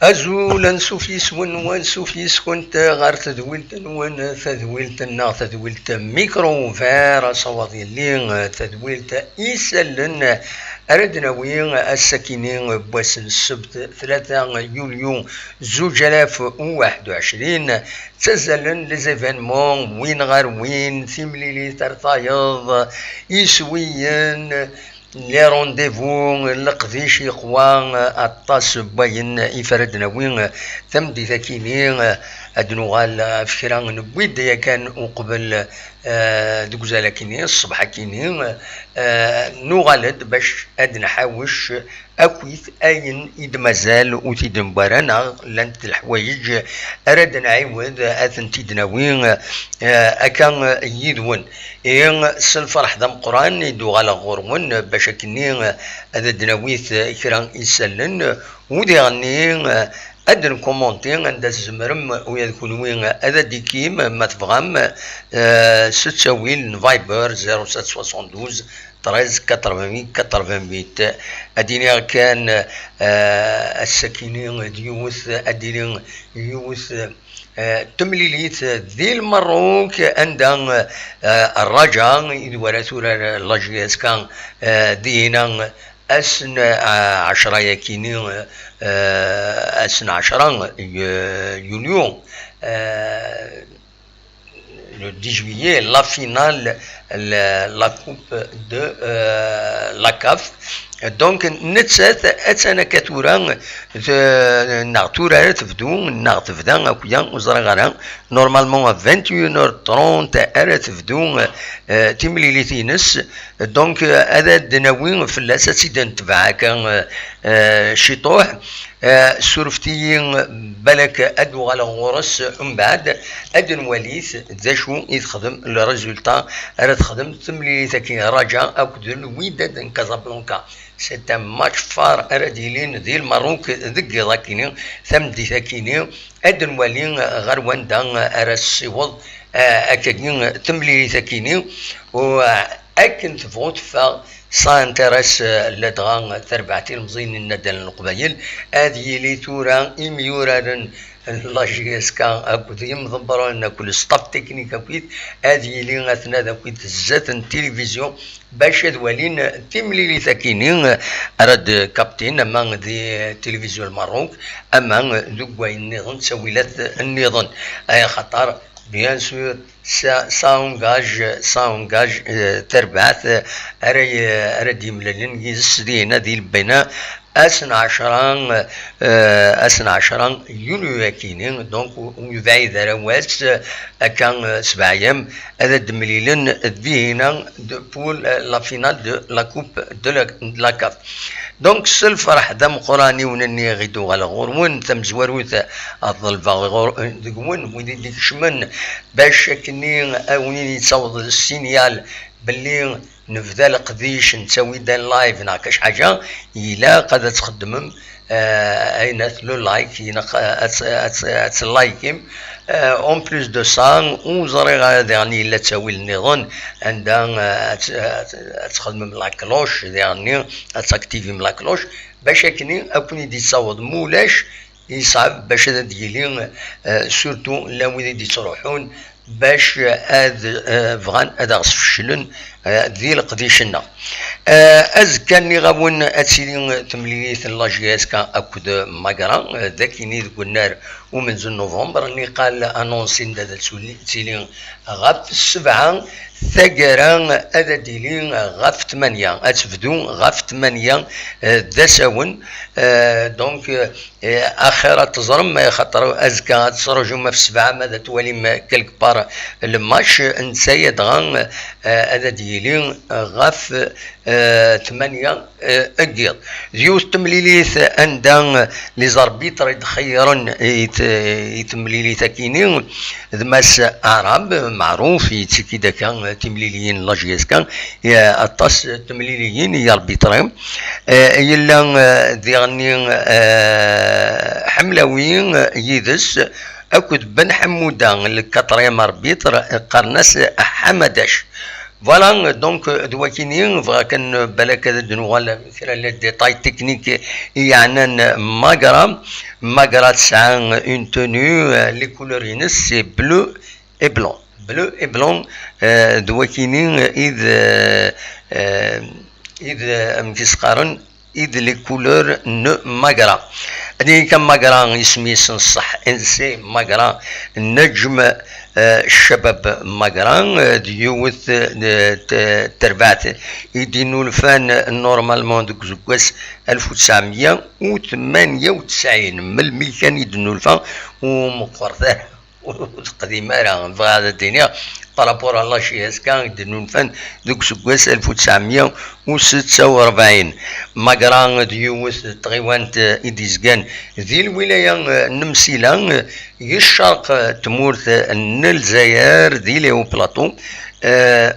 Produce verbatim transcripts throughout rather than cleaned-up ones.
Azul, ansuf yis-wen, wansuf yis-kent ɣer tedwilt-nwen, tadwilt-nneɣ, tadwilt Micro Ouvert, asawaḍ yelli, tadwilt isallen, ara d-nawi ass-akini n wass n ssebt, tlata yulyu zuǧ alaf u waḥed u ɛecrin, ttazzalen les événements, win ɣer win, timlilit ar tayeḍ, iswiyen, les rendez-vous, leqdic yeqwa aṭas n wayen i f ara d-nawi tameddit-akini. Ad nuɣal ɣef kra newwi-d yakan uqbel, eh, deg uzal-akini, ṣṣbeḥ-akini, eh, nuɣal-d bac ad nḥawec akkit ayen i d-mazal ur t-id-newwi ara, neɣ llant leḥwayeǧ ara d-nɛiwed ad tent-id-nawi, eh, akka yid-wen. Ihi s lferḥ d ameqqran i d-uɣaleɣ ɣur-wen, bac akkenni ad d-nawi kra isallen, u diɣenni ad nkumunti anda tzemrem, u ad kunwi ad d-ikim ma tebɣam, eh, s ttawil n Viber zéro sept soixante-douze treize quatre-vingt-huit quatre-vingt-huit. Ad d-iniɣ kan, eh, ass-akini d yiwet, ad d-tili yiwet, eh, temlilit di Lmerruk, anda, eh, Rraǧa i d wara turar la J S K, eh, dihina ass n, eh, ɛecra-yakini, eh, ass n ɛecra yu-, yulyu, eh, le dix juillet, la finale, la, la coupe de, euh, la CAF. Donc, nettat, attan akka tura, t-, neɣ tura ara tebdu, neɣ tebda akya, ur ẓriɣ ara. Normalement, à vingt et une heures trente ara tebdu, euh, timlilit-ines. Donc, euh, ad d-nawi fell-as, ad tt-id-netbeɛ akka, euh, euh, ciṭuḥ. Eh, surfet-iyi, balak ad uɣaleɣ ɣur-s mbeɛd, ad nwalit d acu i texdem, le résultat ara texdem temlilit-agi, Raja akked Lwidad n Casablanca. C'est un match fort ara d-yilin di Lmerruk deg yiḍ-akini, tameddit-akini, ad nwali ɣer wanda ara tessiweḍ, eh, akkagi temlilit-akini. U, eh, akken tebɣu teffeɣ, ça intéresse, eh, ladɣa tarbaɛt ilemẓiyen n Nadal n Leqbayel, ad yili tura imyuraren n la J S K akked yimḍebbren akked le staff technique akkit, ad yili atnad akkit zdat n tilivizyu bac ad walin timlilit-akini ara d-kaptin ama di tilivizyu n Lmerruk ama deg wayen nniḍen, ttawilat nniḍen, ay axaṭer bien sûr, ça, ça engage, ça engage, euh, tarbaɛt, euh, ara y-, ara d-yemlalen yid-s dinna di Lbina, ass n ɛecra, euh, ass n ɛecra yulyu-akini, donc ur, ur yebɛid ara wass, euh, akka, euh, sebɛa yam, ad d-mlilen dihina de, pour, euh, la finale de la Coupe de la, de la CAF. Donc, s lferḥ d ameqqran i wen-nniɣ i d-uɣaleɣ ɣur-wen, tamezwarut ad ḍelbeɣ ɣur-, deg-wen, wid i d-ikecmen, bac akkenni a wen-in-yettaweḍ ssinyal belli nebda leqdic, nettawi-d live neɣ kac ḥaǧa, ilaq ad txeddmem, eh, ayen at le like, ilaq ad, ad, ad, ad t-likem. Eh, en plus de ça, ur ẓriɣ ara diɣen yella ttawil nniḍen, anda, eh, ad, ad, ad txedmem la cloche, diɣenni ad taktivim la cloche, bac akkenni ad ken-id-yettaweḍ, mulac, yesɛeb bac ad d-yili, eh, surtout la wid i d-yettruḥun, bac ad, eh, bɣan ad aɣ-sfeclen, eh, di leqdic-nneɣ. Eh, azekka nniɣ-awen ad tili temlilit n la J S K akked Magra, eh, d akini deg unnar umenzu n novembre, niqal anonsi n da ad tili ɣef ssebɛa, taggara ad d-tili ɣef tmanya, ad tebdu ɣef tmanya, eh, d asawen, eh, donc, eh, axir ad teẓrem, eh, xaṭer azekka ad tettṛajum ɣef ssebɛa ma ad twalim quelque part le match, netta-ya dɣa, eh, ad d-yili ɣef, eh, tmanya, eh, deg yiḍ. D yiwet temlilit anda les arbitres i d-xeyyren i t-, i temlilit-akini, d Mass Arab, meɛruf, yettiki-d akka timliliyin n la J S K, eh, aṭas temliliyin i yarbitri. Eh, yella, eh, diɣenni, eh, Ḥemlawi, eh, yid-s, akked Ben Ḥemmuda, le quatrième arbitre, qqaren-as Ḥamadac. Voilà, donc, euh, d wakini, bɣiɣ kan, euh, balak ad d-nuɣal kra les détails techniques i yeɛnan Magra. Magra tesɛa une tenue, euh, les couleurs-ines, c'est bleu et blanc. Bleu et blanc, euh, d wakini, euh, i d, euh, euh, i d, euh, amek i s-qqaren, i d les couleurs n Magra. Ad yini kan Magra, isem-is n ṣṣeḥ, c'est Magra Neǧm, euh, Cabab Magra, euh, d yiwet, euh, n t-, terbaɛt i d-innulfan normalement deg useggas alef u tesɛemya u tmanya u tesɛin, melmi kan i d-nnulfa, ur meqqret ara. Ur teqdim ara, bɣiɣ ad d-iniɣ, par rapport à la J S K i d-nnulfan deg useggas alef u tesɛemya u setta u rebɛin. Magra d yiwet n tɣiwant, eh, i d-izgan di lwilaya, eh, n Msila, eh, i ccerq, eh, tmurt, eh, n Lezzayer, di Léo Plateau. Eh,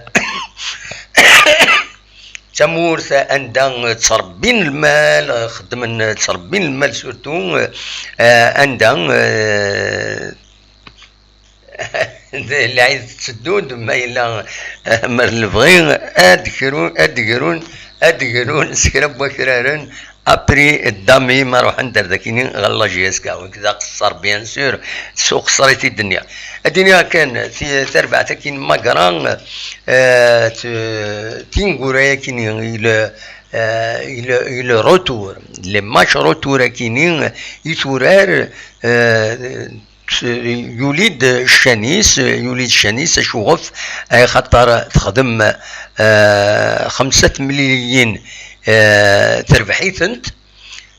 d tamurt anda ttrebbin lmal, xeddmen ttrebbin lmal surtout, eh, anda, eh, d lɛid tetteddu-d, ma yella, eh, mer lebɣi, ad d-grun, ad d-grun, ad d-grun s kra n wakraren, après dami ma ruḥen-d ar dakini ɣer la J S K, wek d aqeṣṣer, bien sûr, s uqeṣṣer i t-id-nniɣ. Ad d-iniɣ kan, ti-, tarbaɛt-agi n Magra, eh, t-, tineggura-agi-ni, il, eh, il, il retour, les matchs retour-agi-ni, i turar, eh, yuli-d ccan-is, yuli-d ccan-is, acuɣef? Axaṭer texdem, eh, xemsa temliliyin, eh, terbeḥ-itent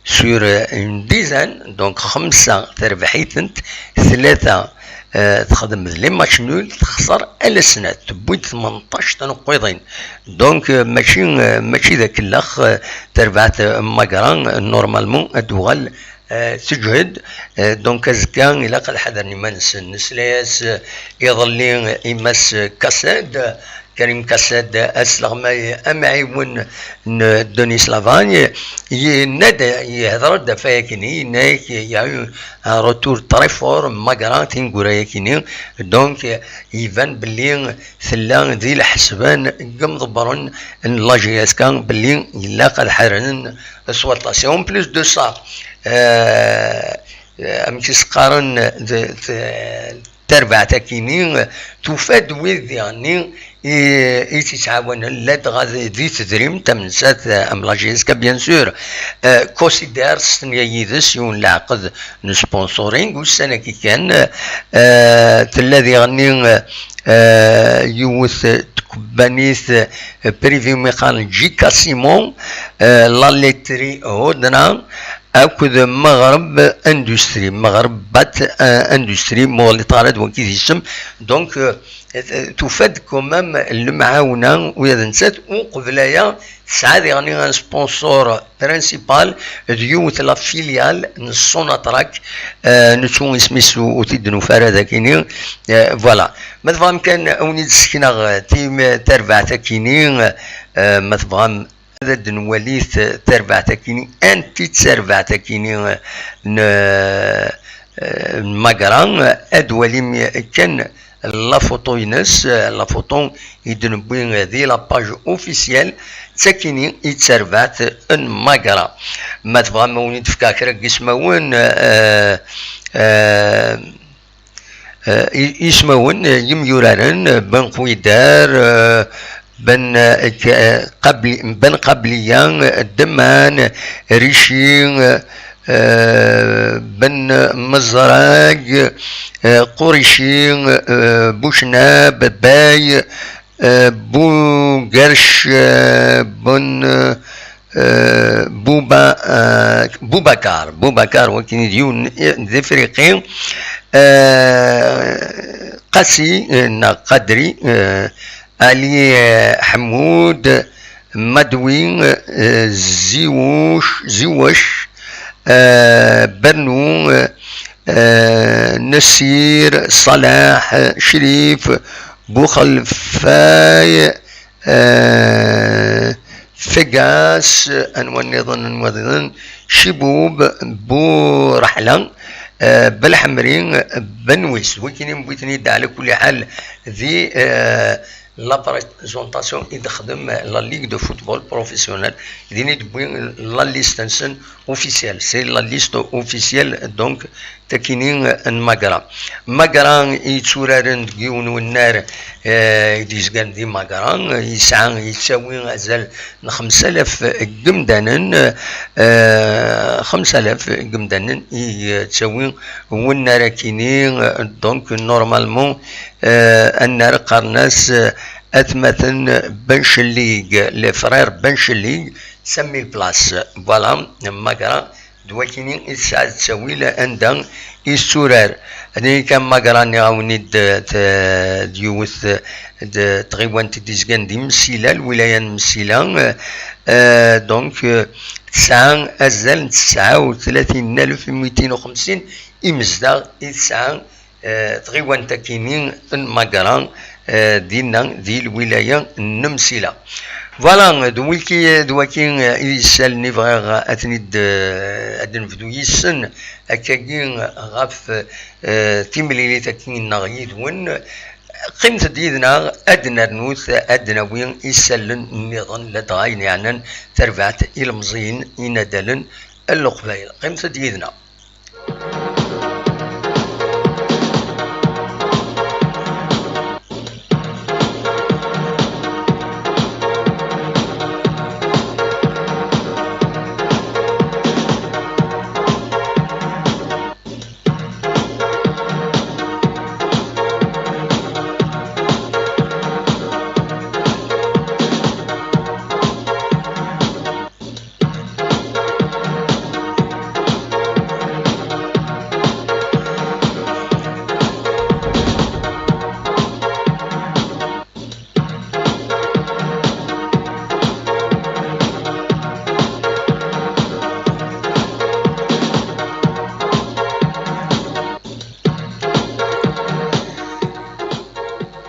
sur une dizaine, donc xemsa terbeḥ-itent, tlata, eh, texdem d les matchs nuls, texṣer ala snat, tewwi-d tmenṭac taneqqiḍin. Donc, eh, mačči, eh, mačči d akellex, eh, terbaɛt, eh, Magra, eh, normalement ad tuɣal eh, teǧhed. Eh, donc azekka ilaq ad ḥadren iman-nsen. Nesla-as, eh, iḍelli, eh, i Mass Kassad, Karim Kassad, asleɣmay amɛiwen n Denis Lavagne, yenna-d, yehder-d ɣef wayagi-nni, yenna-yak, il y a eu un retour très fort, Magra, tineggura-yagi-nni. Donc, eh, iban belli tella di leḥsban n yimḍebbren n la J S K belli ilaq ad ḥadren s waṭas. Et en plus de ça, euh, amek i s-qqaren, d-, d-, tarbaɛt-agi-ni tufa-d wid diɣen-nni i, i tt-ittɛawanen ladɣa d-, di tedrimt tamensat, am la J S K, bien sûr. Euh, Cosider, s-, tenna yid-s yiwen leɛqed n sponsoring ussan-agi kan. Euh, tella diɣen-nni, euh, yiwet tkebbanit, euh, privé mi qqaren J K Simon, euh, la laiterie Hudna, akked Maghreb Industrie, Maghreb Bat, euh, Industrie, ma ur ɣliṭeɣ ara d wagi d isem. Donc, euh, euh, tufa-d quand même lemɛawna, ula d nettat, uqbel aya, tesɛa diɣen un sponsor principal, d yiwet la filiale n Sonatrach, euh, nettu isem-is ur, ur t-id-nufi ara dagini, euh, voilà. Ma tebɣam kan ad wen-id-ssekneɣ, euh, tim-, tarbaɛt-agi-ni, euh, ma tebɣam ad d-nwali t-, tarbaɛt-agi-ni, anti d tarbaɛt-agi-ni, euh, n, euh, n Magra, ad d-walim kan la photo-ines, la photo i d-newwi di la page officielle, d takini i d tarbaɛt n Magra. Ma tebɣam ad wen-id-fkeɣ kra n yismawen, euh, euh, euh, i-, ismawen, euh, yimyuraren, euh, Ben Kouidar, euh, Ben, euh, K-, euh, Qabli-, Ben Qabliya, euh, Deman, Richi, euh, euh, Ben Mezrag, euh, Qurichi, euh, Bouchnab, Bay, euh, Bougerch, euh, Bon, euh, euh, Bouba-, euh, Boubacar, Boubacar, wakini d yiwen d Ifriqi, euh, Qasi, euh, neɣ Qadri, euh, Ali, euh, Ḥemmoud, Madwi, euh, Ziwuc, Ziwac, euh, Bernou, euh, euh, Nassir, Salah, Crif, Bouxelfay, euh, Fegas, anwa nniḍen, anwa nniḍen, Ciboub, Bourahla, euh, Belḥemri, Benwis. Wikini wwiten-id ɛla kulli ḥal di, euh, la présentation i d-texdem la Ligue de football professionnel, din i d-wwi la liste-nsen officielle, c'est la liste officielle, donc, takini n Magra. Magra i yetturaren deg yiwen wennar, eh, i d-yezgan di Magra, yesɛa, yettawi azal n xemsa alaf n yimdanen, eh, xemsa alaf n yimdanen i yettawi wennar akini, donc, normalement, eh, annar qqaren-as, eh, atmaten Bencellig, les frères Bencellig, cinq mille places. Voilà, Magra, d wakini i tesɛa ttawil anda i yetturar. Ad nini kan Magra, nniɣ-awen-id, eh, t-, d yiwet, eh, d tɣiwant i d-izgan di Msila, lwilaya n Msila, eh, donc, eh, tesɛa azal n tesɛa u tlatin alef u mitin u xemsin imezdaɣ i tesɛa, eh, tɣiwant akini n Magra, eh, dinna di lwilaya n Msila. Voilà, d wiki, d waki, eh, i yisalen i bɣiɣ ad ten-id, eh, ad nebdu yis-sen, akkagi ɣef, eh, timlilit akkin-nneɣ yid-wen. Qqimet-d yid-neɣ, ad d-nernut, ad d-nawi isallen nniḍen, ladɣa ayen yeɛnan tarbaɛt ilemẓiyen inadalen n Leqbayel. Qqimet-d yid-neɣ.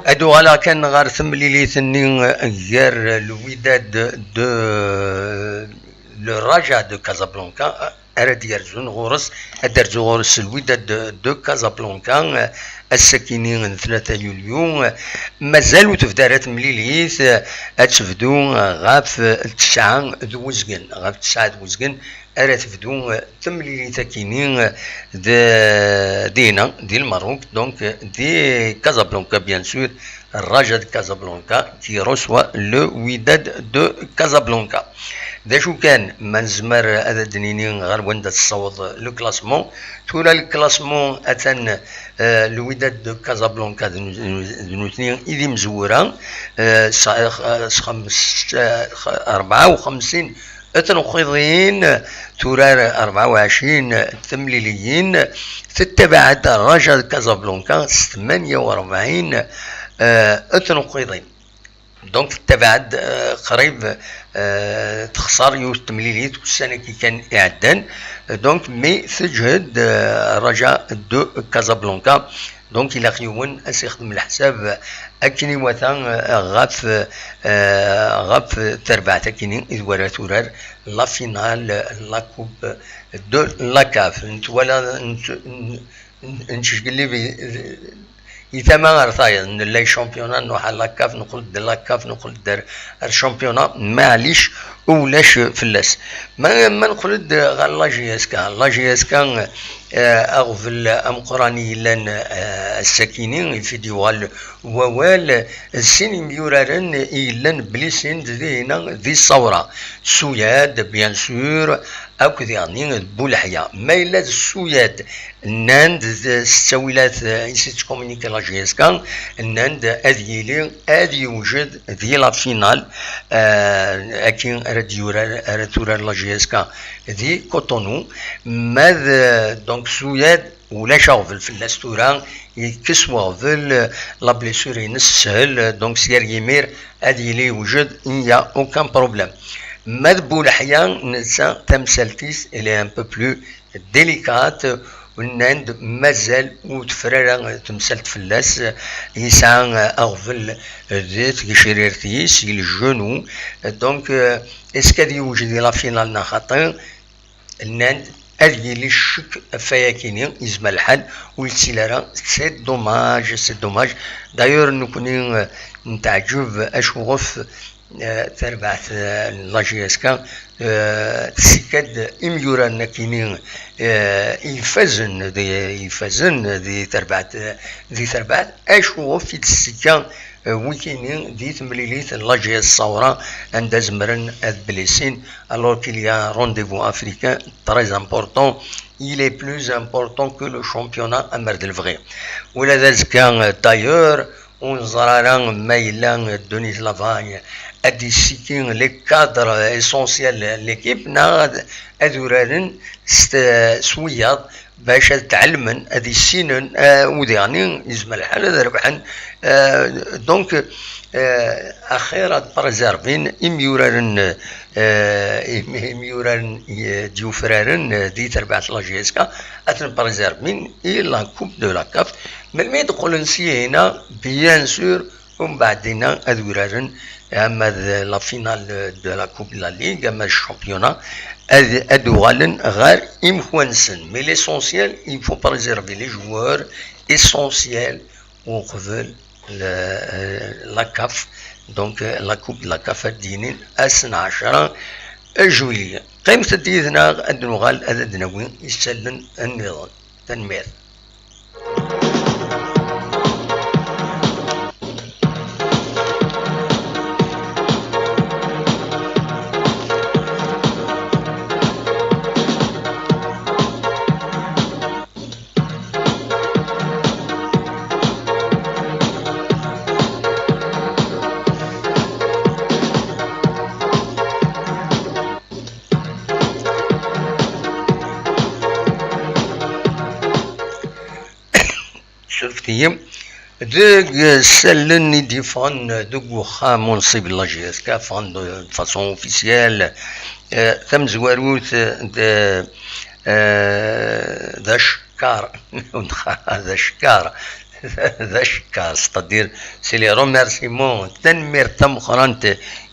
Ad uɣaleɣ kan ɣer temlilit-nni gar Lwidad de le Raja de Casablanca, ara d-yerzun ɣur-s, ad d-terzu ɣur-s Lwidad de, de Casablanca, ass-akini n tlata yulyu. Mazal ur tebda ara temlilit, ad tebdu ɣef tesɛa d wezgen, ɣef tesɛa d wezgen ara tebdu temlilit akini d, dina, di Lmerruk, donc, di Casablanca, bien sûr, Raja de Casablanca, qui reçoit le Wydad de Casablanca. D acu kan, ma nezmer ad d-nini ɣer wanda tessaweḍ le classement. Tura le classement atan, eh, le Wydad de Casablanca d nu-, d nutni i d imezwura, eh, s-, eh, s-, xems-, eh, rebɛa u xemsin n tneqqiḍin, turar rebɛa u ɛecrin temliliyin, tettabaɛed Raja de Casablanca s tmanya u rebɛin, eh, n tneqqiḍin. Donc, tettabaɛed, eh, qrib, eh, texṣer yiwet temlilit ussan-agi kan iɛeddan. Donc, mi teǧhed, eh, Raja de Casablanca. Donc, ilaq yiwen ad s-ixdem leḥsab akken iwata, eh, ɣef, eh, ɣef terbaɛt akini i d wara turar la finale, la coupe de la caf. Netwala, net-, n-, n-, nettcegli bi-, i tama ar tayeḍ, nella i championnat, nruḥ ar la caf, neqqel-d la caf, neqqel-d ar, ar championnat, maɛlic, ulac fell-as. Ma, ma neqqel-d ɣer la J S K, la J S K, eh, aɣbel ameqqran i yellan, eh, ass-akini, i fi d-yuɣal wawal, d sin imyuraren i yellan blisin d dihina di Ṣawra. Suyad, bien sûr, akked yeɣni d Buleḥya. Ma yella d Suyad, nnan-d d, s ttawilat, eh, i s-tettkomuniki la J S K, nnan-d ad yili, ad yewjed di la finale, eh, akin ara d-yurar, ara turar la J S K di Cotonou. Ma d, donc, Suyad, ulac aɣbel fell-as tura, yekkes weɣbel, eh, la blessure-ines teshel, eh, donc s yir yimir ad yili yewjed, il n'y a aucun problème. Ma d Buleḥya, netta tamsalt-is, elle est un peu plus délicate, nnan-d mazal ur tefra ara temsalt fell-as, yesɛa, eh, aɣbel di tgecrirt-is, i le genou, donc, eh, est-ce que ad yewjed i la finale neɣ xaṭi? Nnan-d ad yili ccek ɣef wayakini, yezmer lḥal ur yettili ara. C'est dommage, c'est dommage. D'ailleurs, nekkni, eh, netɛeǧǧeb acuɣef, eh, tarbaɛt, eh, n la J S K, eh, tessikka-d imyuraren akini, eh, ifazen di, ifazen di tarbaɛt, di tarbaɛt, acuɣef i d-tessikka, eh, wikini di temlilit n la J S Saoura, anda zemren ad blessin, alors qu'il y a un rendez-vous africain très important. Il est plus important que le championnat amer d lebɣi. Ula d azekka, eh, d'ailleurs, ur neẓri ara ma yella Denis Lavagne ad d-yessiki les cadres essentiels n l'équipe, neɣ ad, ad uraren s t-, s wiyaḍ bac ad tɛelmen, ad issinen, eh, u diɣen yezmer lḥal ad rebḥen. Eh, donc, eh, axir ad préservin imyuraren, eh, im-, imyuraren, eh, d-yufraren, eh, di terbaɛt la J S K, ad ten-préservin i la Coupe de la CAF. Melmi i d-qqlen syin-a, bien sûr, umbeɛd dinna ad uraren ama d la finale de la Coupe de la Ligue, ama d championnat, ad, ad uɣalen ɣer imekwan-nsen. Mais l'essentiel, il faut préserver les joueurs essentiels uqbel la, la CAF, donc, la Coupe de la CAF, ad d-yinin ass n ɛecṛa juillet. Qqimet-d yid-neɣ, ad nuɣal ad d-nawi isallen nniḍen. Tanemmirt. Surfet-iyi. Deg sallen i d-yeffɣen deg uxxam unṣib n la J S K, ffɣen de, de façon officielle, eh, tamezwarut, eh, d, eh, d acekkar, d acekkar, d acekkar, c'est-à-dire, c'est les remerciements, tanemmirt tameqqrant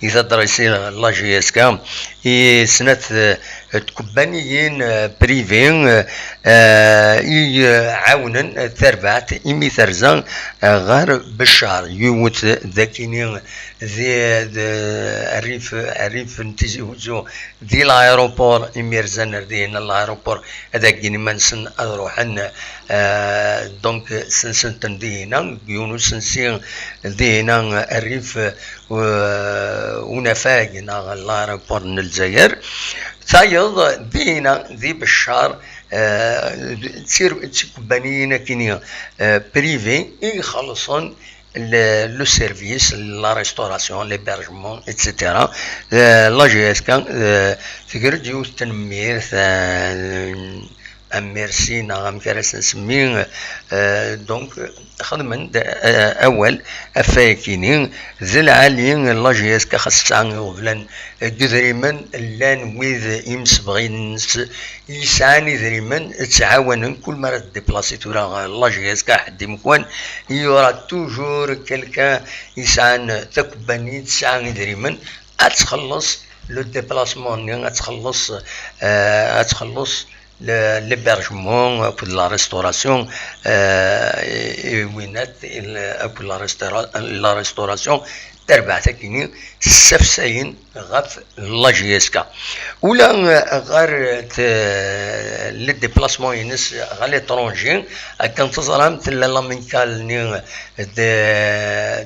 i tadrisi n la J S K, i snat, eh, tkubbaniyin, eh, privé, eh, eh, i, eh, ɛawnen tarbaɛt imi terza, eh, ɣer Beccar, yiwet d akini di, d, rrif, rrif n Tizi Uzzu, di l'aéroport, imi rzan ar dihin l'aéroport, ad aggin iman-nsen ad ruḥen, eh, donc, sensen-ten dihina, deg yiwen usensi dihina, rrif, eh, unafag neɣ l'aéroport n Lezzayer. Tayeḍ dihina di Beccar, eh, d, d tir-, d tikubbaniyin akini, eh, privé i ixellṣen le, le service, la restauration, l'hébergement, et cetera. Eh, la J S K, eh, tger-d yiwet n tanemmirt, eh, am merci neɣ amek ara s-nsemmi, eh, donc, xedmen-d, eh, awal ɣef wayakini, d lɛali la J S K xas tesɛa iɣeblan deg idrimen, llan wid imsebɣin-nnes yesɛan idrimen, ttɛawanen kul mi ara tdiplasi tura la J S K ḥedd imekwan, il y aura toujours quelqu'un yesɛan takebbanit, tesɛa idrimen, ad txelleṣ le déplacement-nni, ad txelleṣ, eh, ad txelleṣ le, l'hébergement akked la restauration, eh, i, i winat, il, akked la restaura-, la restauration, tarbaɛt akini ssafsayen ɣef la J S K. Ula, eh, ɣer t-, le déplacement-ines ɣer l'étranger, akken teẓram, tella l'amicale-nni de,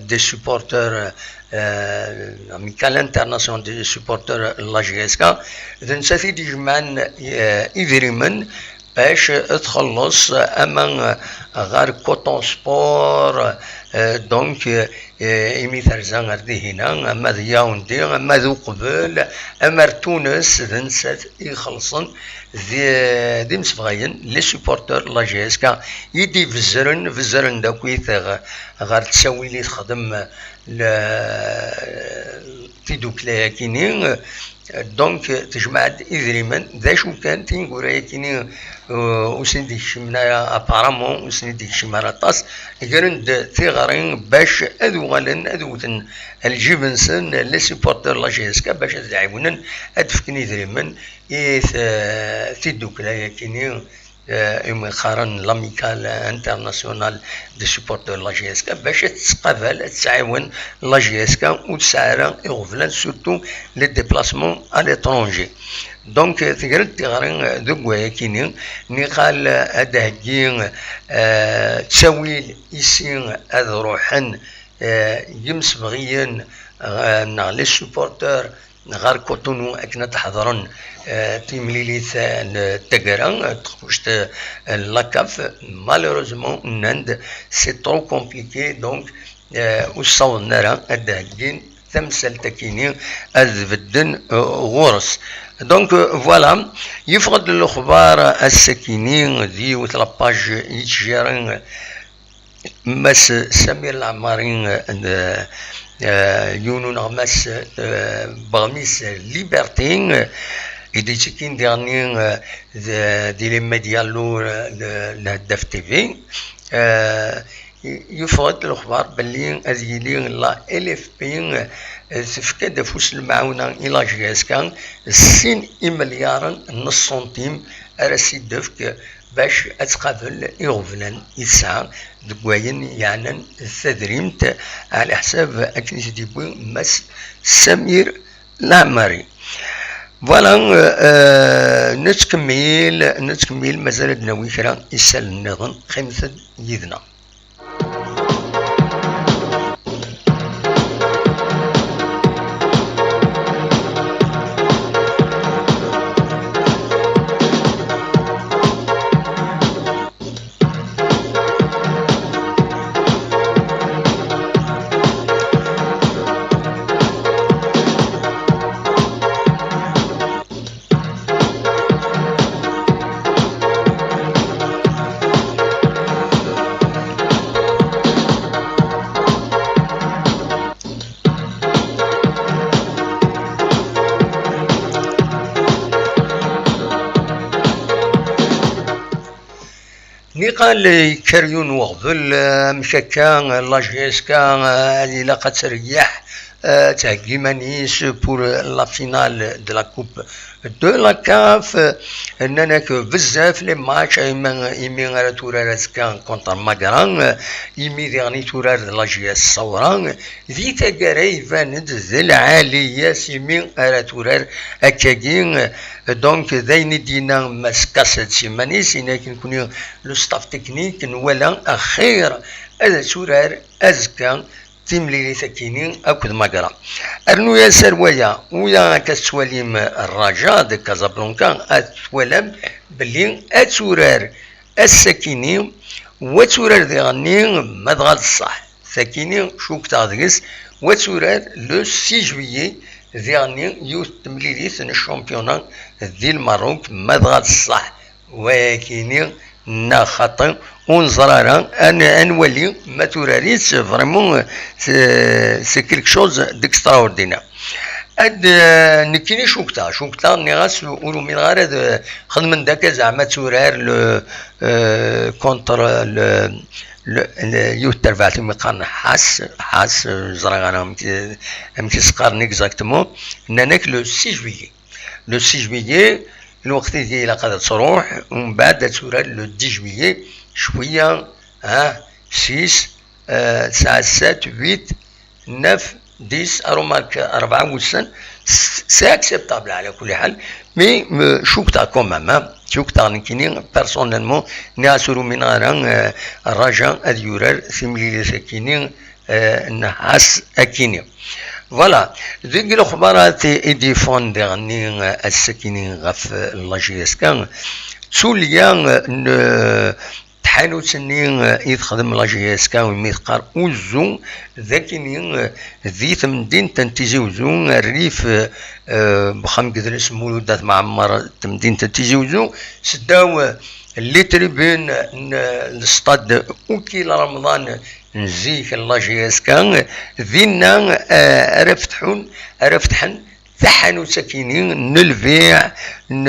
des supporters, eh, l'amicale internationale des supporters n la J S K, d nettat i d-ijemɛen, eh, idrimen bac txelleṣ ama ɣer Coton Sport, eh, donc, eh, imi terza ar dihina, ama d Yaoundé, ama d uqbel, ama ar Tunes, d nettat i ixellṣen d, d imsebɣayen, les supporters n la J S K, i d-ibezzren, bezzren-d akkit ɣ-, ɣer ttawil i texdem la, tidukla-yakini, Donc, tejmeɛ-d idrimen. D acu kan, tineggura-yakini, euh, ur sen-id-kcimen ara, apparemment, ur sen-id-kcim ara aṭas. Gren-d tiɣri bac ad uɣalen ad wten lǧib-nsen, les supporters n la J S K, bac ad ɛiwnen ad d-fken idrimen i t-, tiddukla-yakini, euh, imi qqaren l'Amicale Internationale des Supporters de la J S K, bac ad tettqabal, ad tettɛiwen la J S K, ur tesɛi ara iɣeblan, surtout les déplacements à l'étranger. Donc, euh, tegren-d tiɣri, euh, deg wayakini, niqal, euh, ad d-heggi, euh, ttawil isi ad ruḥen, euh, yimsebɣiyen, euh, neɣ les supporters ɣer Cotonou akken ad d-ḥeḍren, euh, timlilit, euh, n taggara, euh, teqbuct, euh, n la CAF. Malheureusement, nnan-d, c'est trop compliqué, donc, euh, ur ssawḍen ara ad d-heggin tamsalt-akini, ad bedden, euh, ɣur-s. Donc, euh, voilà, yeffeɣ-d lexbar ass-akini di yiwet la page yettjari, euh, Mass Samir Laɛmari, euh, euh, yiwen uneɣmas, euh, n weɣmis Liberté, euh, i d-yettekkin diɣenni, euh, d-, di les médias lourds, euh, n Lheddaf T V. Euh, yeffeɣ-d lexbar belli ad yili la L F P, euh, tefka-d afus n lemɛawna i la J S K, sin imelyaren n ṣṣuntim ara s-id-tefk bac ad tqabel iɣeblan i tesɛa deg wayen yeɛnan tadrimt, ɛla ḥsab akken i t-id-yewwi Mass Samir Laɛmari. Voilà, euh, euh, nettkemmil, nettkemmil, mazal ad d-nawi kra isallen nniḍen, qqimet-d yid-neɣ. Niqal yekker yiwen weɣbel, amek akka, la J S K, ilaq ad tereyyeḥ, ad theggi iman-is pour la finale de la Coupe de la CAF. Nnan-ak bezzaf les matchs, imi, imi ara turar azekka contre Magra, imi diɣen i turar d la J S Saoura. Di taggara iban-d d lɛali-yas imi ara turar akkagi. Donc, d ayen i d-yenna Mass Kassad s iman-is, yenna-ak nekkni, le staff technique, nwala axir ad turar azekka timlilit-akini akked Magra. Rnu-yas ar waya, ula akka tettwalim Raja de Casablanca, ad twalam belli ad turar ass-akini, wa turar diɣenni, ma dɣa d ṣṣeḥ. Sakini, cukteɣ deg-s, wa turar le six juillet, diɣenni yiwet n temlilit n championnat di Lmerruk, ma dɣa d ṣṣeḥ. Wayakini, neɣ xaṭi, ur neẓri ara, ad n-, ad nwali ma turar-itt, vraiment, c'est, c'est quelque chose d'extraordinaire. Ad, eh, nekkini cukteɣ, cukteɣ, nniɣ-as ur umineɣ ara ad, eh, xedmen-d akka zeɛma ad turar le, eh, contre le, le, le, yiwet terbaɛt umi qqaren Ḥas, Ḥas, eh, ẓriɣ ara amek, amek i s-qqaren exactement, nnan-ak le six juillet. Le six juillet, lweqt ideg ilaq ad truḥ, umbeɛd ad turar le dix juillet, cwiya, ah, six, eh, tesɛa, sept, huit, neuf, dix, arumark rebɛa wussan, c'est acceptable ɛla kulli ḥal, mais, euh, cukteɣ quand même, hein, cukteɣ nekkini, personnellement, nniɣ-as ur umineɣ ara, euh, Raja ad yurar timlilit-akini, euh, n Ḥas akini. Voilà, deg lexbarat i d-yeffɣen diɣenni, euh, ass-akini ɣef, euh, la J S K, tulya, euh, n, euh, tḥanut-nni, eh, i texdem la J S K, imi teqqar Uzzu, d akini, eh, di temdint n Tizi Uzzu, rrif, eh, eh, n uxxam n yidles Mulud At Mɛemmer, temdint n Tizi Uzzu, seddaw, eh, les tribunes n, eh, lestad Ukil Remḍan n zik n la J S K, dinna, eh, ara fetḥun, ara fetḥen taḥanut akini n lbiɛ n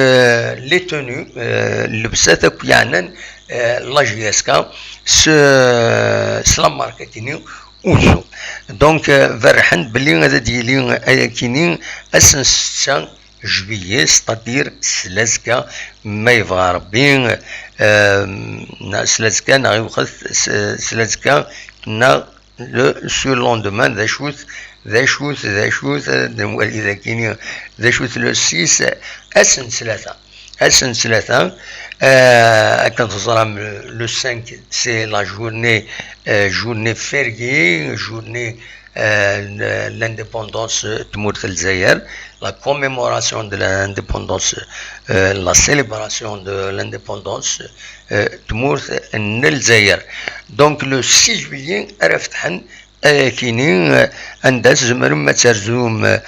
les tenues, eh, llebsat akk yeɛnan, eh, la J S K, s, s la marque akini Ouzo. Donc, eh, berrḥen-d belli ad d-yili ayakini ass n ssetta juillet, c'est-à-dire s lazekka, ma yebɣa Rebbi, eh, neɣ s lazekka neɣ iwxet s, s lazekka neɣ le surlendemain, d acu-t, d acu-t, d acu-t, ad nwali dagini, d acu-t le six, ass n ttlata. Ass n ttlata, eh, akken teẓram, le cinq, c'est la journée, eh, journée fériée, journée, eh, n l'indépendance n tmurt n Lezzayer, la commémoration de l'indépendance, eh, la célébration de l'indépendance, eh, tmurt n Lezzayer. Donc, le six juillet ara fetḥen ayakini, eh, anda tzemrem ad terzum, eh,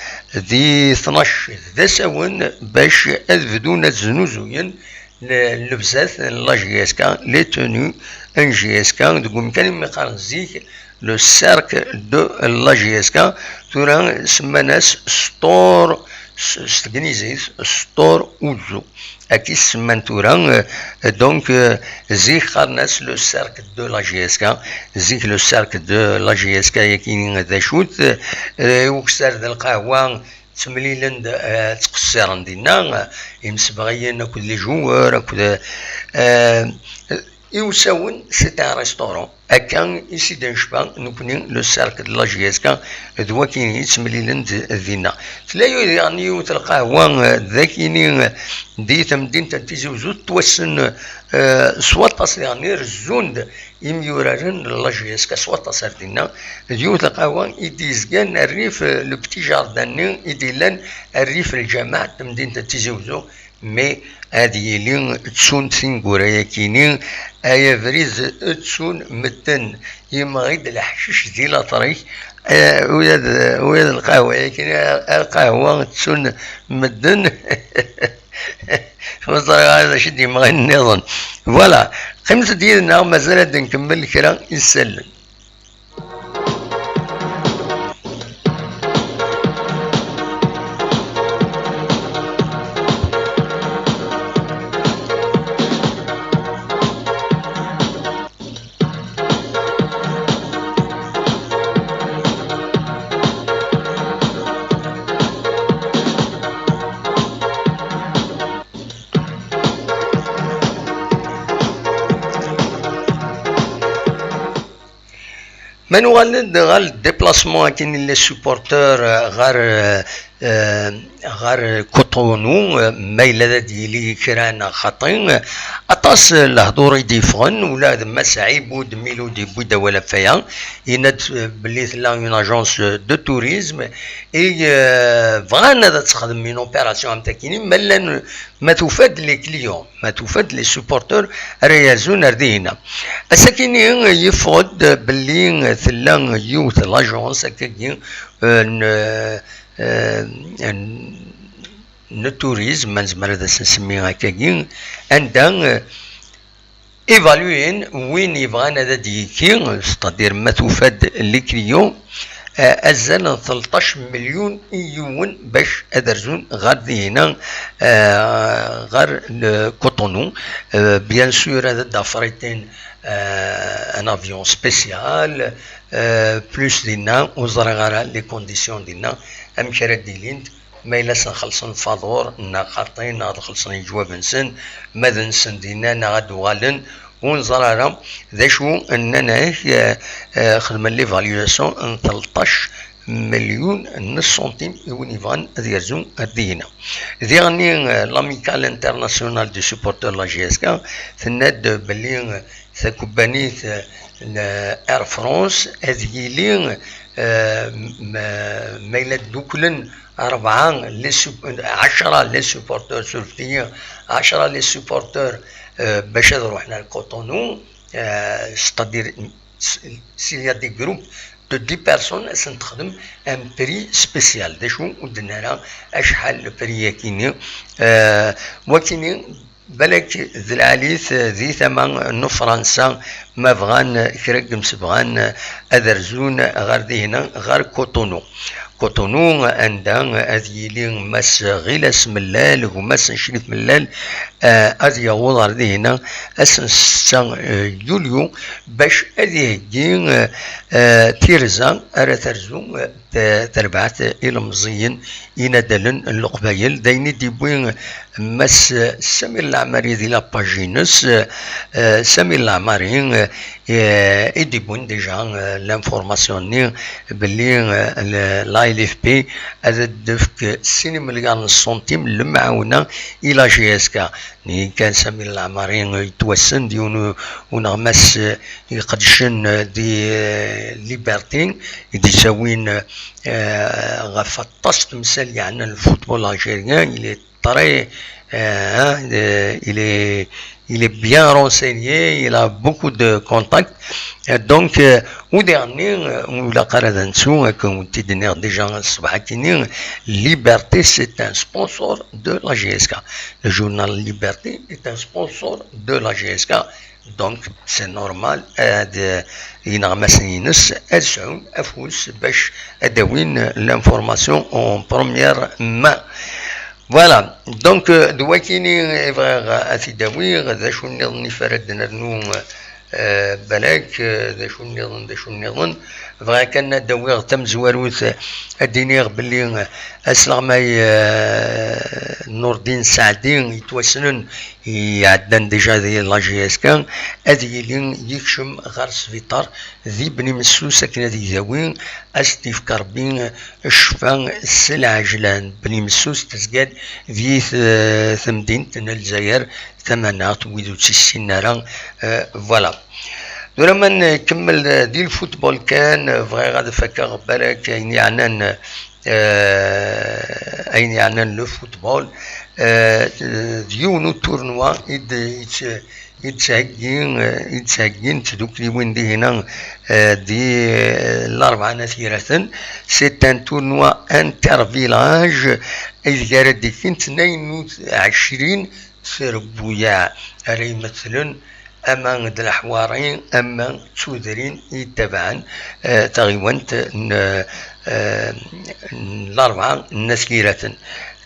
di tnac d asawen bac ad bdun ad znuzuyen le-, llebsat n la J S K, les tenues n J S K, deg umkan imi qqaren zik le cercle de la J S K, tura semman-as sṭur s, s tegnizit, sṭur Ouzo. Akka i s-semman tura, eh, donc, eh, zik qqaren-as le cercle de la J S K, zik le cercle de la J S K yakini d acu-t, eh, ukessar d lqahwa ttemlilen-d, eh, ttqessiren dinna, eh, imsebɣiyen akked les joueurs, akked, eh, i usawen, c'est un restaurant. Akka i s-id-necfa nekni le cercle de la J S K d wakini i ttemlilen d-, dinna. Tella yu-, diɣen yiwet lqahwa, eh, d akini, eh, di temdint n Tizi Uzzu, tettwassen, eh, s waṭas diɣen i rezzun-d imyuraren n la J S K s waṭas ar dinna. D yiwet lqahwa i d-yezgan rrif, eh, le petit jardin-nni i d-illan rrif lǧameɛ n temdint n Tizi Uzzu. Mais ad yili ttun tineggura-yakini, ay abrid ttun medden, yemɣi-d leḥcic di later-ik, eh, ula d, ula d lqahwa-yakini, lqahwa ttun medden. Ur ẓriɣ ara d acu i d-yemɣin nniḍen. Voilà, qqimet-d yid-neɣ, mazal ad nkemmel kra isallen. Ma nuɣal-d ɣer le déplacement akken i les supporteurs, eh, ɣer, eh, eh, ɣer Cotonou, eh, ma yella ad d-yili kra neɣ xaṭi, eh, aṭas, eh, lehdur i d-yeffɣen, ula d Mass Ɛibud Milud yewwi-d awal ɣef waya, yenna-d, eh, belli tella une agence de tourisme, et, eh, bɣan ad texdem une opération am takini, ma llan, ma tufa-d les clients, ma tufa-d les supporteurs ara yerzun ar dihina. Ass-akini yeffeɣ-d belli tella yiwet l'agence akkagi, eh, n, eh, n, n tourisme, ma nezmer ad as-nsemmi akkagi, anda, eh, évaluer win yebɣan ad d-yekki, c'est-à-dire ma tufa-d les clients, eh, azal n tleṭṭac melyun i yiwen bac ad rzun ɣer dihina, eh, ɣer le Cotonou. Eh, bien sûr, ad d-affréter, eh, un avion spécial, eh, plus dinna, ur ẓriɣ ara les conditions dinna, amek ara d-ilint, ma yella ad sen-xellṣen lfaḍur, neɣ xaṭi, neɣ ad xellṣen leǧwab-nsen, ma d-nsen dinna, neɣ ad d-uɣalen, ur neẓri ara. D acu nnan-ak, eh, eh, xedmen l'évaluation n tleṭṭac melyun n ṣṣuntim i win yebɣan ad yerzu ar dihina. Diɣenni, eh, l'Amicale Internationale des Supporters de la J S K tenna-d belli, eh, takubbanit, eh, n Air France ad yili, eh, m-, ma yella dduklen rebɛa les sup-, ɛecra les supporters, surfet-iyi, ɛecra les supporters, eh, bac ad ruḥen ar Cotonou, eh, c'est-à-dire, s-, s'il y a des groupes de dix personnes, ad sen-texdem un prix spécial. D acu ur d-tenna ara acḥal le prix-yakini, eh, wakini, balak d lɛali-t di tama n Fransa, ma bɣan kra n yimsebɣan ad rzun ɣer dihina, ɣer Cotonou. Cotonou, anda ad yili Mass Ɣilas Mellal, gma-s n Crif Mellal, eh, ad yaweḍ ar dihina ass n setta, eh, yulyu, bac ad iheggi, eh, eh, tirza ara terzu, eh, t-, terbaɛt ilemẓiyen inadalen n Leqbayel. D ayen i d-yewwi Mass Samir Leɛmari di la page-ines, eh, Samir Leɛmari, eh, i d-yewwin déjà, eh, l'information-nni belli, eh, le-, la L F P ad d-tefk sin imelyaṛen n ṣṣuntim n lemɛawna i la J S K. Nniɣ kan Samir Leɛmari yettwassen d yiwen u-, uneɣmas, eh, iqedcen, eh, di, eh, Liberté, i d-yettawin, eh, ɣef aṭas temsal yeɛnan le football algérien. Il est très, euh, hein, euh, il est, il est bien renseigné, il a beaucoup de contacts. Euh, donc, euh, u diɣenni, euh, ur ilaq ara ad nettu, akken wen-t-id-nniɣ déjà ṣṣbeḥ akkenni, Liberté, c'est un sponsor de la J S K. Le journal Liberté est un sponsor de la J S K. Donc, c'est normal, euh, ad, ineɣmasen-ines ad sɛun afus bac ad d-awin l'information en première main. Voilà. Donc, euh, d wakini i bɣiɣ ad t-id-awiɣ. D acu nniḍen i ara d-nernu, euh, balak, euh, d acu nniḍen, d acu nniḍen. Bɣiɣ kan ad d-awiɣ tamezwarut, euh, ad d-iniɣ belli, euh, asleɣmay, euh, Nurdin Saɛdi yettwassnen iɛeddan déjà di la J S K, ad yili yekcem ɣer sbiṭar di Bni Messus akken ad idawi, ad s-d-yefk Rebbi ccfa s lɛejlan. Bni Messus tezga-d di t-, temdint n Lezzayer tamaneɣt, wid ur tt-issinen ara, euh, voilà. Tura ma nkemmel di lfutbol kan, bɣiɣ ad fakeɣ balak ayen yeɛnan, euh, ayen yeɛnan le football, euh, d yiwen n tournoi i d-, i d-, i d-ttheggi, euh, i d-ttheggint tdukliwin dihina, euh, di, euh, Larebɛa n At Yiraten. C'est un tournoi intervillage, ideg ara d-ikkin tnayen u ɛecrin trebbuyaɛ ara imetlen ama d leḥwari, ama d tudrin i itabaɛen, eh, taɣiwant n, eh, n Larebɛa n At Yiraten.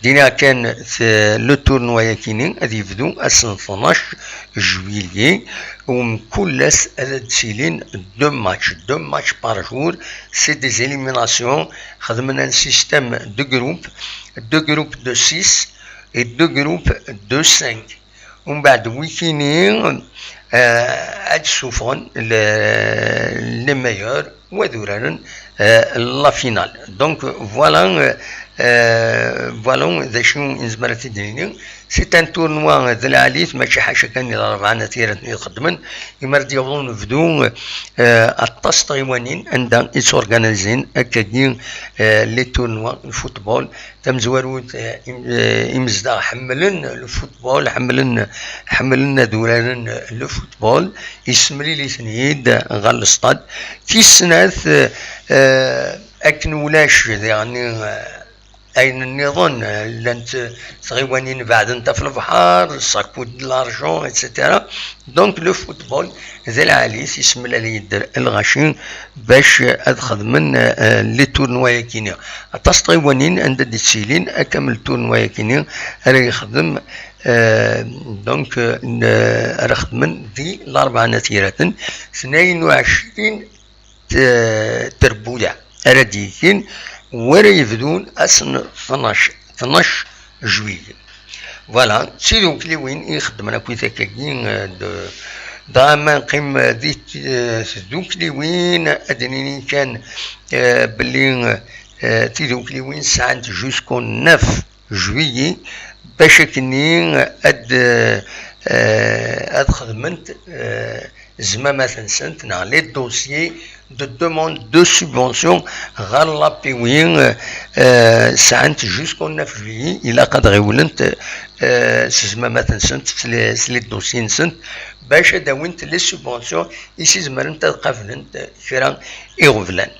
Dina kan, t-, le tournoi-yakini ad yebdu ass n tnac juillet, u mkul ass ad d-ttilin deux matchs, deux matchs par jour, c'est des éliminations, xedmen un système de groupe, deux groupes de six et deux groupes de cinq. Umbeɛd wikini, eh, ad d-ssufɣen le-, les meilleurs, wad uraren, eh, la finale. Donc, voilà, eh, eh, voilà d acu i nezmer ad t-id-nini. C'est un tournoi d lɛali-t, mačči ḥaca kan i Larebɛa n At Yiraten i t-ixeddmen. Imi ara d-yaweḍ unebdu, eh, aṭas n tɣiwanin anda i tturganizin akkagi, eh, les tournois n football. Tamezwarut, eh, im-, eh, imezdaɣ ḥemmlen le football, ḥemmlen, ḥemmlen ad uraren le football, yessemlil-iten-id ɣer lestad. Tis snat, eh, akken ulac diɣen, eh, ayen nniḍen, eh, llant tɣiwanin beɛdent ɣef lebḥer, ça coûte de l'argent, et cetera. Donc, le football, d lɛali-t, yessemlal-iyi-d lɣaci bac ad xedmen, eh, les tournois-yakini. Aṭas n tɣiwanin anda d-ttilin, akka am le tournoi-yakini ara yexdem, eh, donc, eh, n-, ara xedmen di Larebɛa n At Yiraten, tnayen u ɛecrin t-, trebbuyaɛ ara d-yekkin, wara yebdun ass n tnac, tnac juillet. Voilà, d tidukliwin i ixeddmen akk i takagi, eh, d-, dɣa ma neqqim di t-, eh, tdukliwin, ad d-nini kan, eh, belli, eh, tidukliwin sɛant jusqu'au neuf juillet, bac akkenni ad, eh, ad xedment, eh, zmamat-nsent, neɣ les dossiers de demande de subvention ɣer l'A P W, eh, sɛant jusqu'au neuf juillet, ilaq ad ɣiwlent, eh, s zmamat-nsent, s les, s les dossiers-nsent, bac ad awint les subventions i s-izemrent ad qablent, eh, kra iɣeblan.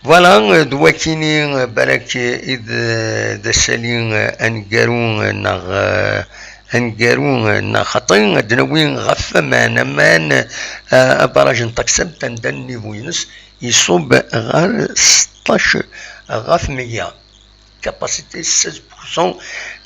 Voilà, eh, d wakini, eh, balak, eh, i d, eh, d asali, eh, aneggaru, eh, neɣ, eh, aneggaru, eh, neɣ xaṭi, ad d-nawi ɣef waman, aman, eh, abaraj n Taxabt, anda nnivu-ines iṣub ɣer seṭṭac ɣef meyya. Capacité seize pour cent.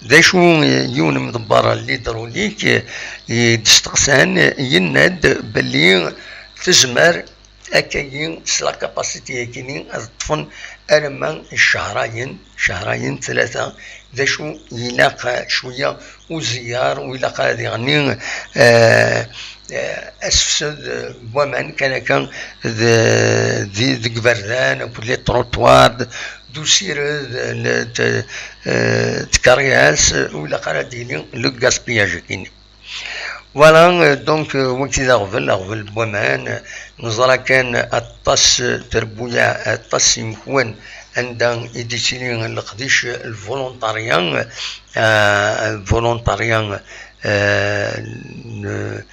D acu, eh, yiwen n imḍebber n l'hydraulique, eh, i d-steqsan, eh, yenna-d belli tezmer akkagi s la capacité-yakini ad ṭṭfen alamma cehrayen, cehrayen tlata. D acu ilaq, eh, cwiya uziar, u ilaq ad iɣni, eh, eh, asefsed, eh, n waman kan akka d, di, deg iberdan akked les trottoirs, d usired n t-, eh, tkeryas, ur ilaq ara ad yili le gaspillage-agi-nni. Voilà, euh, donc, euh, wagi d aɣbel, aɣbel n waman. Neẓra kan aṭas, euh, trebbuyaɛ, aṭas imekwan anda i d-yettili leqdic, le volontariat, euh, volontariat, euh, n-,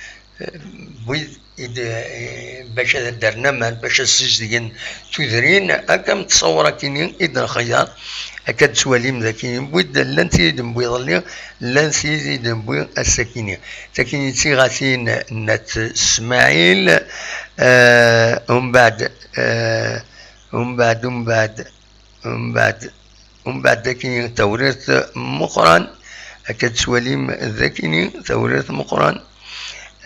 wid i d-, eh, bac ad ddren aman, bac ad ssizdgen tudrin, akka am ttṣawur akini i d-nxeyyaṛ, akka d-tettwalim daki, wid llan tid i d-newwi iḍelli, llan tid i d-newwi ass-akini. Takini d tiɣatin n At Smaɛil, eh, umbeɛd, eh, umbeɛd, umbeɛd, Umbeɛd, umbeɛd daki tawrirt meqqran, akka d-tettwalim dakini tawrirt meqqran.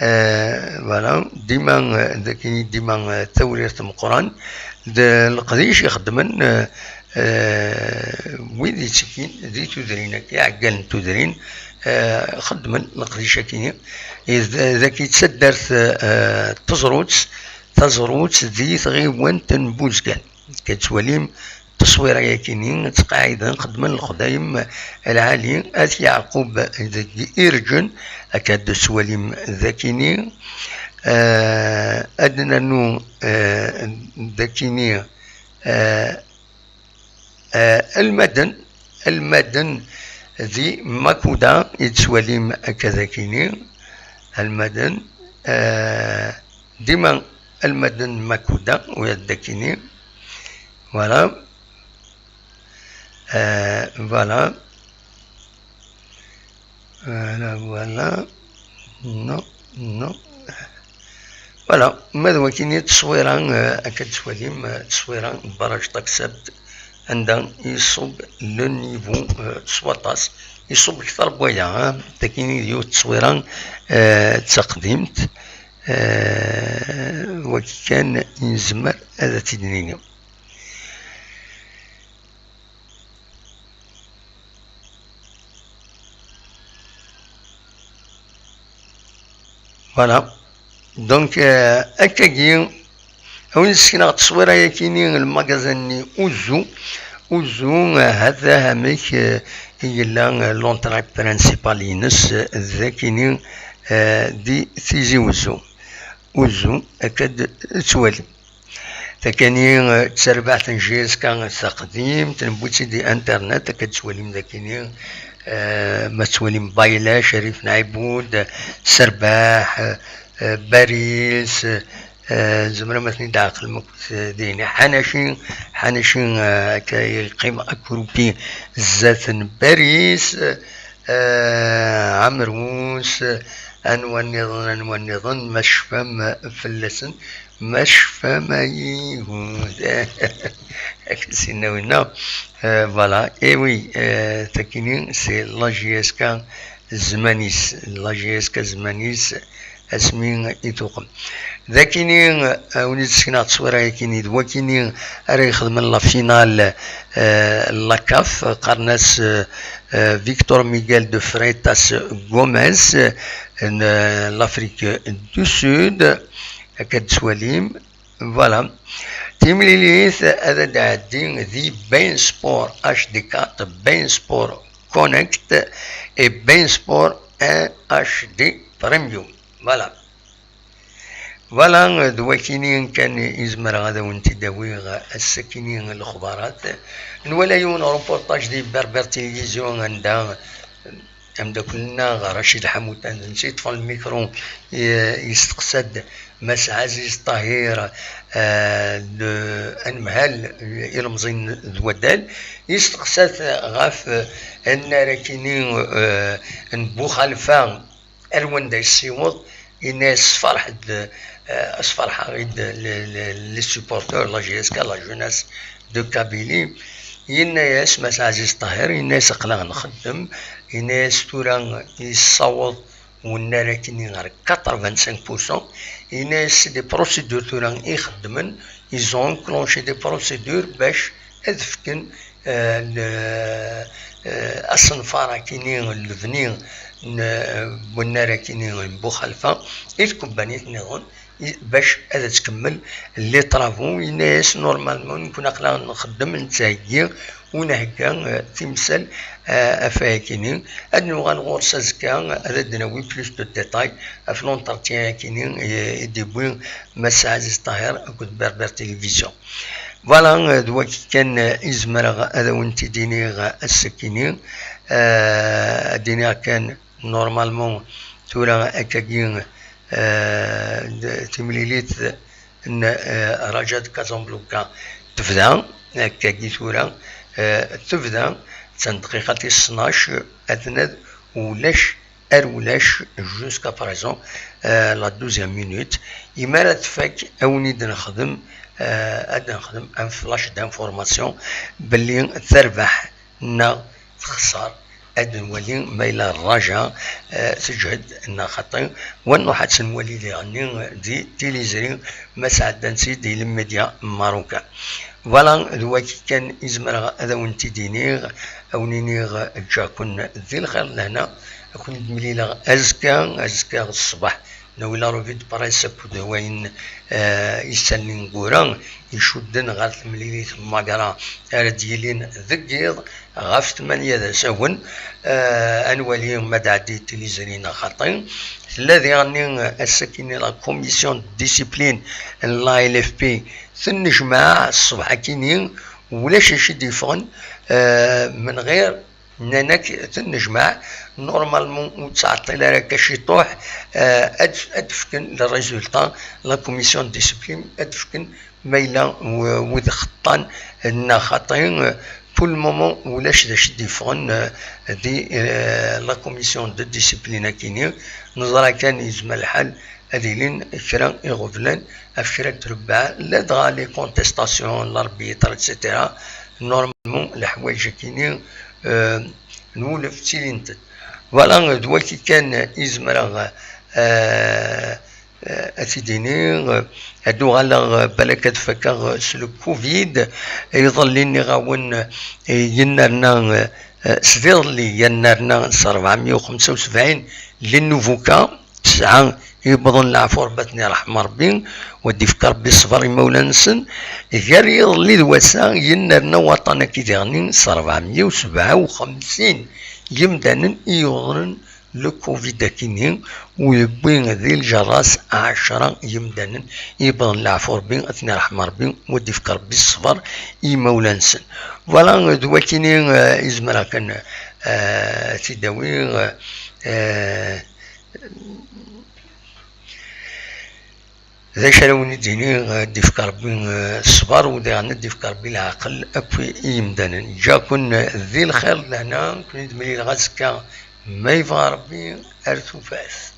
Eh, voilà, dima, eh, dakini dima, eh, tawrirt meqqran. D leqdic ixeddmen, eh, eh, wid yettekkin di tudrin-agi, iɛeggalen n tudrin, eh, xeddmen leqdic-akini. Eh, d-, daki d taddart, eh, Teẓrut, Taẓrut di tɣiwant n Buzgan. Akka d-tettwalim tteswira-yakini, ttqaɛiden, xeddmen lexdayem lɛali, At Yeɛqub deg Irǧen, akka d-tettwalim dakini. Eh, ad nernu, eh, dakini, eh, eh, almaden, almaden di Makuda i d-tettwalim akka dakini, almaden, eh, dima almaden Makuda, u ad dakini. Voilà. Euh, voilà. Voilà, voilà. Non, non. Voilà. Ma d wakini tteswira, euh, akka d-tettwalim, euh, tteswira n barrage Taksabt, anda iṣub le niveau, euh, s waṭas. Iṣub kter n waya, hein. Takini d yiwet tteswira, euh, d taqdimt. Euh, wagi kan i nezmer ad t-id-nini. Voilà. Donc, euh, akkagi, a win sekneɣ tteswira-yakini, lmagazin-nni Uzu. Uzu, euh, hata amek, euh, i yella, euh, l'entrée principale-ines, euh, dakini, euh, di Tizi Uzzu. Uzu, akka d-, ttwali. Takani, eh, d tarbaɛt n J S K taqdimt, newwi-tt-id di internet, akka d-tettwalim dakini, eh, ma tettwalim Bayla, Carif Nɛibud, Serbaḥ, eh, eh, Baris, eh, tzemrem ad ten-id-tɛeqlem akk, eh, din. Ḥanaci, Ḥanaci, eh, akka yeqqim akrupi zdat n Baris, eh, Ɛemrus, anwa nniḍen, anwa nniḍen, ma tecfam fell-asen, ma tecfam ay igud. Akken sinna winna. Euh, voilà. Et oui, euh, takini, c'est la J S K zzman-is. La J S K zzman-is, asmi i tuqem. Dakini, euh, win i d-sekneɣ tteswira-yakini, d wakini ara ixedmen la finale, euh, la CAF, qqaren-as, euh, euh, Victor Miguel de Freitas Gomes, euh, n, euh, l'Afrique du Sud, akka d-tettwalim. Voilà. Timlilit ad d-tɛeddi di Bein Sport H D quatre, Bein Sport Connect et Bein Sport un H D Premium. Voilà. Voilà, d wakini kan i zemreɣ ad awen-t-id-awiɣ ass-akini n lexbarat. Nwala yiwen reportage di Berbère Télévision anda ameddakel-nneɣ Racid Ḥamutan d netta yeṭṭfen lmikru, i-, yesteqsa-d Mass Ɛaziz Ṭahir, eh, d-, anemhal ilemẓi n, d waddal, yesteqsa-t ɣef, eh, annar-akini, eh, n Buxalfa, ar wanda yessiweḍ, yenna-yas sferḥ-d, eh, sferḥeɣ-id les, les, les supporters, la J S K, la jeunesse de Kabylie. Yenna-yas Mass Ɛziz Ṭaher, yenna-yas aql-aɣ nxeddem, yenna-yas tura yessaweḍ wennar akkenni ɣer quatre-vingt-cinq pour cent, yenna-yas c'est des procédures tura i ixeddmen, ils ont enclenché des procédures bac ad fken, euh, le, euh, asenfar akkenni, lebni n, euh, wennar akkenni n Buxalfa i tkebbanit nniḍen, i, bac ad tkemmel les travaux. Yenna-yas normalement nekni aql-aɣ nxeddem, nettheggi u nhegga, euh, timsal, euh, ɣef wayakini. Ad nuɣal ɣur-s azekka, ad d-nawi plus de détails ɣef l'entretien akkenni, euh, i d-yewwi Mass Ɛziz Ṭaher akked Berbère Télévision. Voilà, euh, d wagi kan, euh, i zemreɣ ad awen-t-id-iniɣ, euh, ass-akkenni. Euh, ad d-iniɣ kan, normalement, tura akkagi, euh, d-, timlilit n, euh, Raja de Casablanca tebda, akkagi tura, euh, tebda, d-, dqiqa tis tnac, aten-ad ulac ar ulac, jusqu'à présent, euh, la douzième minute. Imi ara tfak, ad wen-id-nexdem, euh, ad nexdem un flash d'information belli terbeḥ neɣ texṣer. Ad nwali ma yella Raja, euh, teǧhed neɣ xaṭi. Wa nruḥ ad tt-nwali diɣenni di tiliẓri ma sɛeddan-tt-id i les médias marocains. Voilà, d wagi kan i zemreɣ ad awen-t-id-iniɣ, ad wen-iniɣ ǧǧaken di lxir d lehna, ad ken-id-mlileɣ azekka, azekka ṣṣbeḥ. Nawi la revue de presse akked wayen, euh, isali neɣ icudden ɣer temlilit n Magra ara d-yilin deg yiḍ ɣef tmanya d asawen. Euh, ad nwali ma d-tɛeddi tiliẓri neɣ xaṭi. Tella diɣenni ass-akini la commission de discipline n la L F P, tennejmaɛ ṣṣbeḥ akini, ulac acu i d-yeffɣen, euh, menɣir nnan-ak tennejmaɛ, normalement ur tettɛeṭṭil ara akka ciṭuḥ, euh, ad, ad d-fken le résultat, la commission de discipline ad d-fken ma yella w-, wid xeṭṭan neɣ xaṭi. Pour le moment ulac d acu i d-yeffɣen, euh, di, euh, la commission de discipline akini. Neẓra kan yezmer lḥal ad ilin kra iɣeblan ɣef kra n trebbaɛ, ladɣa les contestations, l'arbitre, et cetera. Normalement, leḥwayeǧ akini, euh, n wulef ttilint-d. Voilà, d wagi kan i zemreɣ, euh, euh, ad t-id-iniɣ, euh, ad uɣaleɣ, euh, balak ad fakeɣ, euh, s le covid. Iḍelli nniɣ-awen, euh, yennerna, euh, euh, s diḍelli yennerna s rebɛemya u xemsa u sebɛin les nouveaux cas. Tesɛa yewwḍen leɛfu Rebbi, ad ten-iṛḥem Rebbi, u ad d-ifk Rebbi ṣṣber i imawlan-nsen. Gar yiḍelli d wass-a, yennerna waṭṭan-agi diɣenni s rebɛemya u sebɛa u xemsin yimdanen i yuḍnen le covid akini, u yewwi di lǧerra-s ɛecra yimdanen i yewwḍen leɛfu Rebbi, ad ten-iṛḥem Rebbi, u ad d-ifk Rebbi ṣṣber i imawlan-nsen. Voilà, d wakini, euh, i zemreɣ kan, euh, ad t-id-awiɣ, euh, D acu ara wen-id-iniɣ, ad d-ifk Rebbi, eh, ṣṣber, u diɣen ad d-ifk Rebbi leɛqel akk i yimdanen. Ǧǧaken di lxir d lehna, ken-id-mlileɣ azekka, ma yebɣa Rebbi, ar tufat.